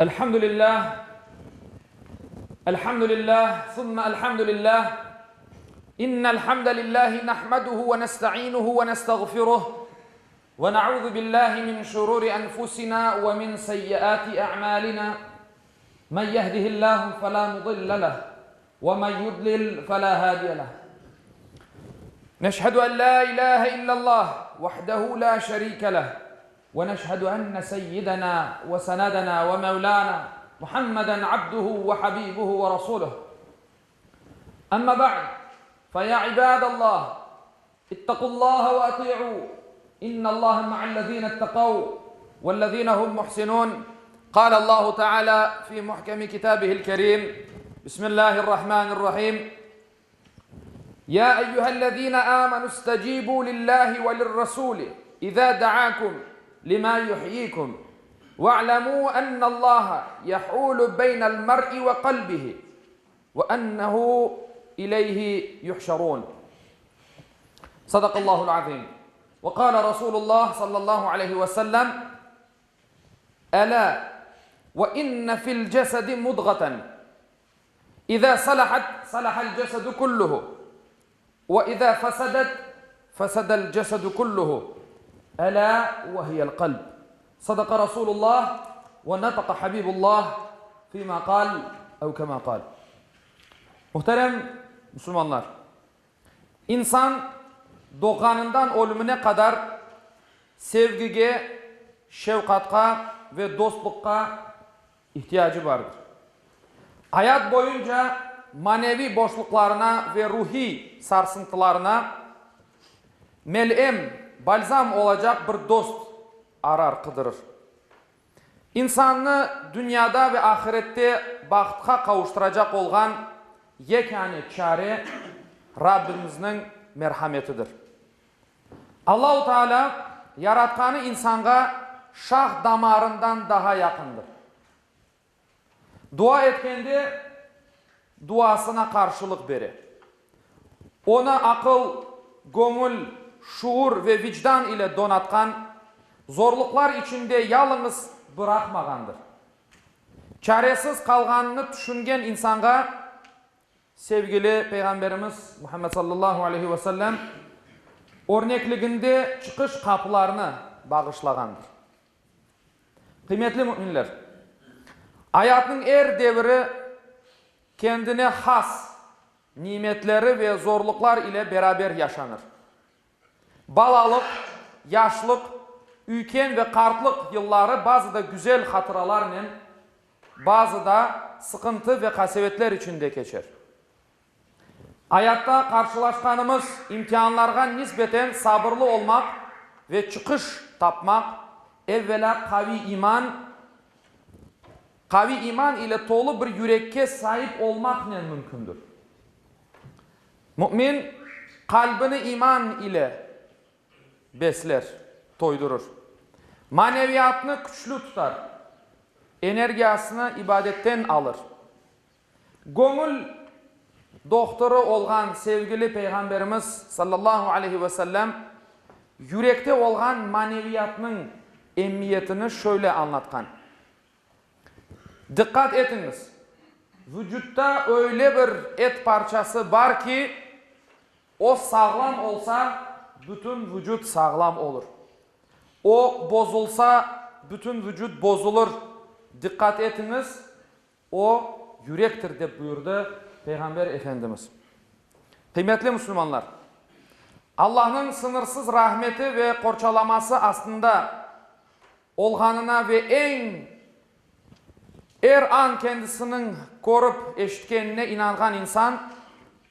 الحمد لله الحمد لله ثم الحمد لله إن الحمد لله نحمده ونستعينه ونستغفره ونعوذ بالله من شرور أنفسنا ومن سيئات أعمالنا من يهده الله فلا مضل له ومن يضلل فلا هادي له نشهد أن لا إله إلا الله وحده لا شريك له ونشهد أن سيدنا وسندنا ومولانا محمدا عبده وحبيبه ورسوله أما بعد فيا عباد الله اتقوا الله وأطيعوا إن الله مع الذين اتقوا والذين هم محسنون قال الله تعالى في محكم كتابه الكريم بسم الله الرحمن الرحيم يا أيها الذين آمنوا استجيبوا لله وللرسول إذا دعاكم لما يحييكم واعلموا أن الله يحول بين المرء وقلبه وأنه إليه يحشرون صدق الله العظيم وقال رسول الله صلى الله عليه وسلم ألا وإن في الجسد مضغة إذا صلحت صلح الجسد كله وإذا فسدت فسد الجسد كله ألا وهي القلب صدق رسول الله ونطق حبيب الله فيما قال أو كما قال Muhterem Müslümanlar, insan doğğanından ölümine qadar sevgige, şefqatqa ve dostluqqa ihtiyacı bardır. Ayat boyunca maneviy boşluqlarına ve ruhiy sarsıntılarına melem, balzam olacaq bir dost arar, qıdırır. İnsannı dünyada ve ahirette bahtqa qavuştıracaq olğan yekâne çare Rabbimizniñ merhametidir. Allahu Teala yaratqanı insanğa şah damarından daha yaqındır. Dua etkende duasına qarşılıq bere. Onı aqıl, göñül, şuur ve vicdan ile donatqan, zorluqlar içinde yalıñız bıraqmağandır. Çaresiz qalğanını tüşüngen insanğa Sevgili Peyğamberimiz Muhammed sallallahu aleyhi ve sellem örnekliginde çıqış qapılarını bağışlağandır. Qıymetli müminler! Ayatnıñ er deviri kendine has nimetleri ve zorluqlar ile beraber yaşanır. Balalıq, yaşlıq, üyken ve qartlıq yılları bazıda güzel hatıralarnen, bazıda sıqıntı ve qasevetler içinde keçer. Ayatta qarşılaşqanımız imtianlarğa nisbeten sabırlı olmaq ve çıqış tapmaq, evvelâ qaviy iman, qaviy iman ile tolu bir yürekke saip olmaqnen mümkündir. Mümin qalbini iman ile besler, toydurır. Maneviyatnı küçlü tutar, energiyasını ibadetten alır. Göñül dohturı olğan sevgili Peyğamberimiz sallallahu aleyhi ve sellem yürekte olğan maneviyatnıñ emiyetini şöyle añlatqan, Diqqat etiñiz, vucutta öyle bir et parçası bar ki, o sağlam olsa, bütün vucut sağlam olur. O bozulsa, bütün vucut bozulır. Diqqat etiñiz, o yürektir, dep buyurdı Peyğamber Efendimiz. Qıymetli musulmanlar! Allahnıñ sıñırsız rahmeti ve qorçalaması astında olğanına ve eñ er an kendisiniñ körip eşitkenine inanğan insan,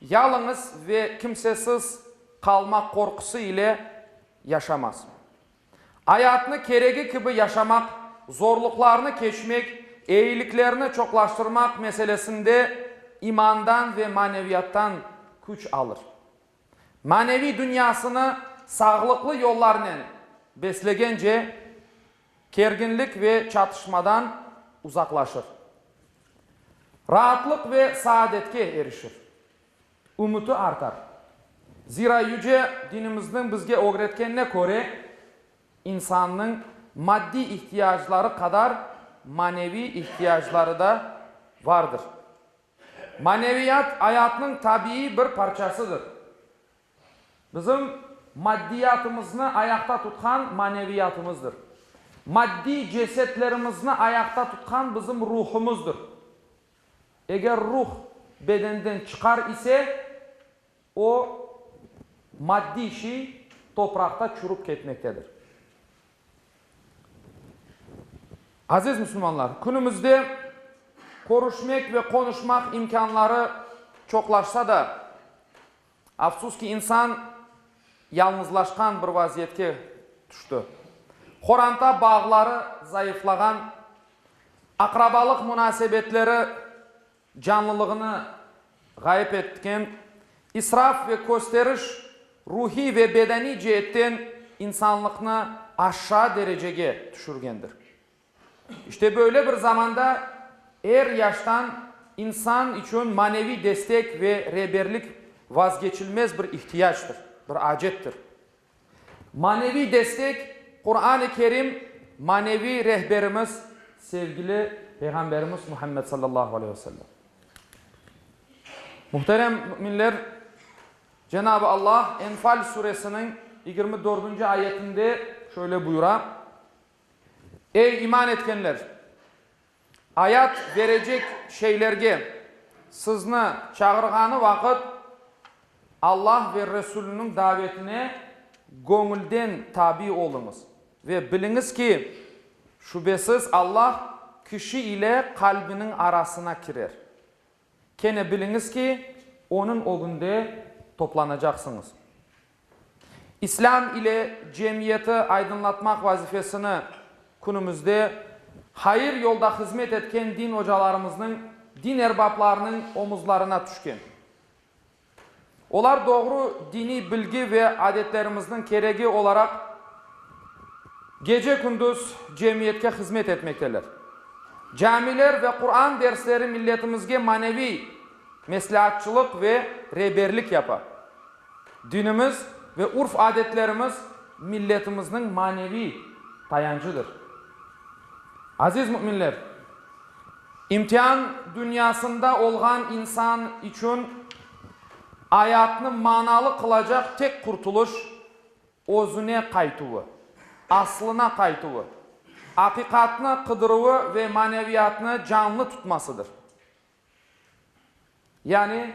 yalıñız ve kimsesiz qalmaq qorqusı ile yaşamaz. Ayatnı keregi kibi yaşamaq, zorluqlarnı keçmek, eyiliklerni çoqlaştırmaq meselesinde imandan ve maneviyattan küç alır. Maneviy dünyasını sağlıqlı yollarnen beslegence, kerginlik ve çatışmadan uzaqlaşır. Raatlıq ve saadetke erişir. Ümüti artar. Zira yüce dinimizniñ bizge ögretkenine köre, insannıñ maddiy ihtiyacları qadar. maneviy ihtiyacları da vardır. Maneviyat ayatnıñ tabiiy bir parçasıdır. Bizim maddiyatımıznı ayaqta tutqan maneviyatımızdır. Maddiy cesetlerimizni ayaqta tutqan bizim ruhumızdır. Eger ruh bedenden çıqar ise, o maddiy şey topraqta çürüp ketmektedir. Aziz musulmanlar, künümizde körüşmek ve qonuşmaq imkânları çoqlaşsa da, Afsus ki, insan yalñızlaşqan bir vaziyetke tüşti. Qoranta bağları zayıflağan, aqrabalıq munasebetleri canlılığını ğayıp etken, israf ve kösteriş ruhiy ve bedeniy ceetten insanlıqnı aşağı derecege tüşürgendir. İşte böyle bir zamanda er yaştan insan içün maneviy destek ve reberlik vazgeçilmez bir ihtiyactır, bir acettir. Maneviy destek Quran-ı Kerim, maneviy rehberimiz, sevgili Peyğamberimiz Muhammed sallallahu aleyhi ve sellem. Muhterem müminler, Cenab-ı Allah Enfal suresiniñ yigirmi dördünci ayetinde şöyle buyura, Ey, iman etkenler! Ayat berecek şeylerge sizni çağırğanı vaqıt, Allah ve Resulüniñ davetine göñülden tabi oluñız ve biliñiz ki, şübesiz Allah kişi ile qalbiniñ arasına kirer. Kene biliñiz ki, Onıñ ögünde toplanacaqsıñız. İslâm ile cemiyeti aydınlatmaq vazifesini künümizde hayır yolda hızmet etken din ocalarımıznıñ, din erbaplarınıñ omuzlarına tüşken. Olar doğru diniy bilgi ve adetlerimizniñ keregi olaraq gece-kündüz cemiyetke hızmet etmekteler. Camiler ve Quran dersleri milletimizge maneviy mesleatçılıq ve reberlik yapa. Dinimiz ve urf-adetlerimiz milletimizniñ maneviy tayançıdır. Aziz müminler! İmtian dünyasında olğan insan içün ayatnı manalı qılacaq tek qurtulış, özüne qaytuvı, aslına qaytuvı, aqiqatnı qıdıruvı ve maneviyatnı canlı tutmasıdır. Yani,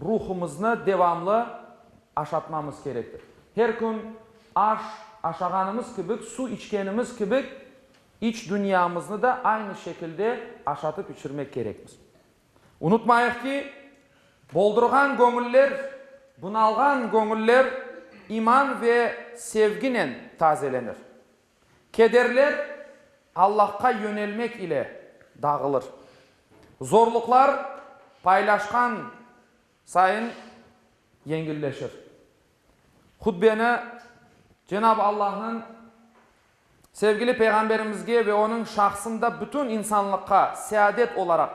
Ruhumıznı devamlı aşatmamız kerektir. Her kün aş aşağanımız kibik, su içkenimiz kibik, iç dünyamıznı da aynı şekilde aşatıp içirmek kerekmiz. Unutmayıq ki, boldurğan göñüller, bunalğan göñüller iman ve sevginen tazelenir. Kederler Allahqa yönelmek ile dağılır. Zorluqlar paylaşqan sayın yengilleşir. Hutbeni Cenab-ı Allahnıñ sevgili Peyğamberimizge ve onıñ şahsında bütün insanlıqqa seadet olaraq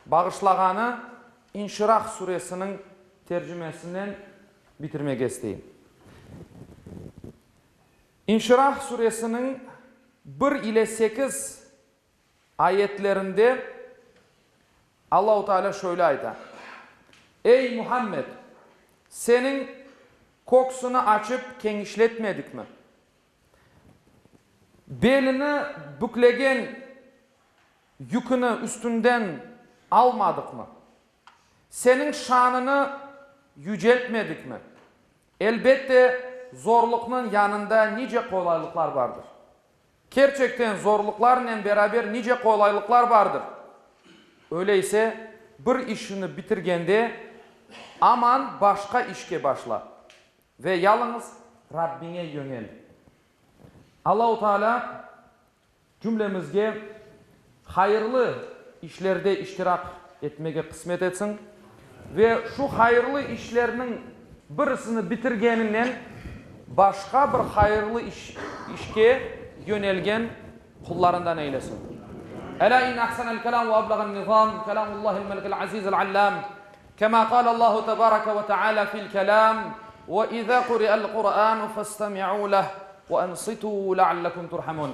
bağışlağanı İnşirah suresiniñ tercimesinen bitirmege isteyim. İnşirah suresiniñ bir ile sekiz ayetlerinde Allahu Teala şöyle ayta, Ey, Muhammed! Seniñ köksüni açıp kenişletmedikmi? Belini büklegen yüküni üstünden almadıqmı? Seniñ şanını yüceltmedikmi? Elbette, zorluqnıñ yanında nice qolaylıqlar bardır. Kerçekten zorluqlarnen beraber nice qolaylıqlar bardır. Öyle ise, bir işini bitirgende, aman başqa işke başla ve yalıñız Rabbiñe yönel. Allahu Teala Cümlemizge hayırlı işlerde iştirak etmege qısmet etsin ve şu hayırlı işlerniñ birisini bitirgeninen başqa bir hayırlı işke yönelgen qullarından eylesin. Elâ inne ahsenel kelâm ve ebleğen nizâm kelâmullâhil melikil azîzil allâm kemâ kâlellâhu tebâreke ve teâlâ fil kelâm ve izâ kuri'el Kur'ânu festemi'û leh ve ensitû leallekum turhamûn.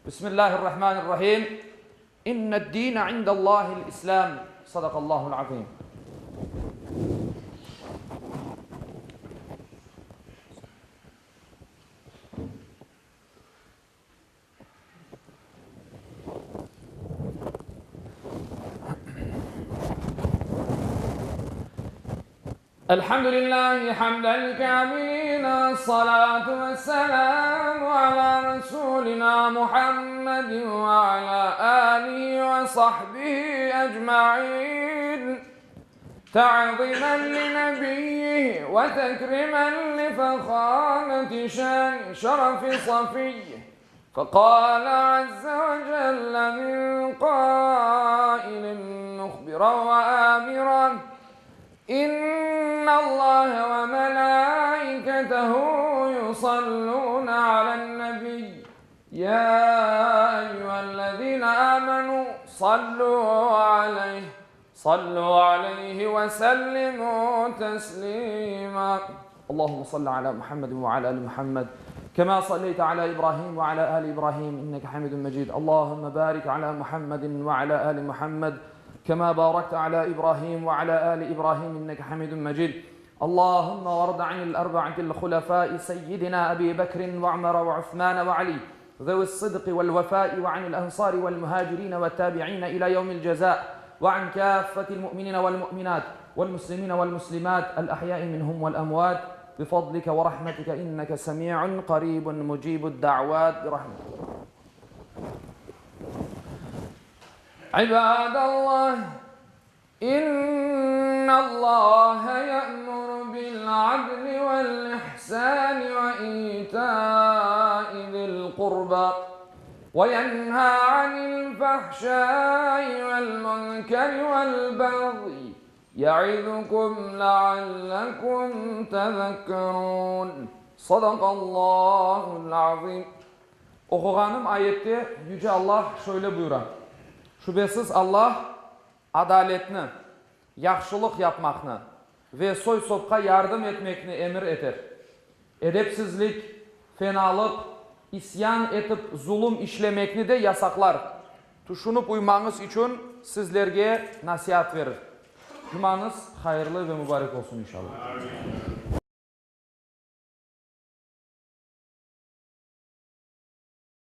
Bismillahirrahmanirrahim. İnned-dine indallahil-İslâm. Sadakallahul azim. Elhamdülillahi hamdel kâmilîn Essalâtu vesselâmu alâ Resûlinâ Muhammedin ve alâ âlihi ve sahbihi ecmaîn Ta'zimen li nebiyyihi ve tekrimen li fehâmeti şâni şerefi safiyyihi Fekâle azze ve celle min kâilin muhbiran ve âmiran, İnnallâhe ve melâiketehu yusallûne alen-nebiy, yâ eyyühellezîne âmenû sallû aleyh, sallû aleyhi ve sellimû teslîmâ. Allahümme salli alâ Muhammedin ve alâ âli Muhammed, kemâ salleyte alâ İbrahim ve alâ âli İbrahim, inneke hamidun mecid. Allahümme bârik alâ Muhammedin ve alâ âli Muhammed, kemâ bârekte alâ İbrahim ve alâ âli İbrahim, inneke hamidun mecid. Allahümme vardı anil erba'atil hulefâi seyyidina Ebi Bekrin ve Ömer ve Osman ve Ali, zevi's-sıdkı vel-vefâi ve anil ensâri vel-muhâcirîne ve't-tâbi'îne ilâ yevmil cezâ ve an kâffetil mu'minîne vel-mu'minât vel-muslimîne vel-muslimât el-ahyâi minhum vel-emvât bifadlike ve rahmetike inneke semî'un qarîbun mucîbud-da'vât birahmetike. İbâdallah! İnnallâhe ye'muru bil-adli vel-ihsâni ve îtâi zil-qurbâ ve yenhâ anil-fahşâi vel-münkeri vel-bagyi ye'izukum leallekum tezekkerûn. Sadakallâhu'l-azîm. Oquğanım ayette Yüce Allah şöyle buyura, Şübesiz Allah, Adaletni, yahşılıq yapmaqnı ve soy-sopqa yardım etmekni emir eter. Edepsizlik, fenalıq, isyan etip zulum işlemekni de yasaqlar. Tüşünip uymañız içün sizlerge nasiat verir. Cumañız hayırlı ve mubarek olsun, inşallah.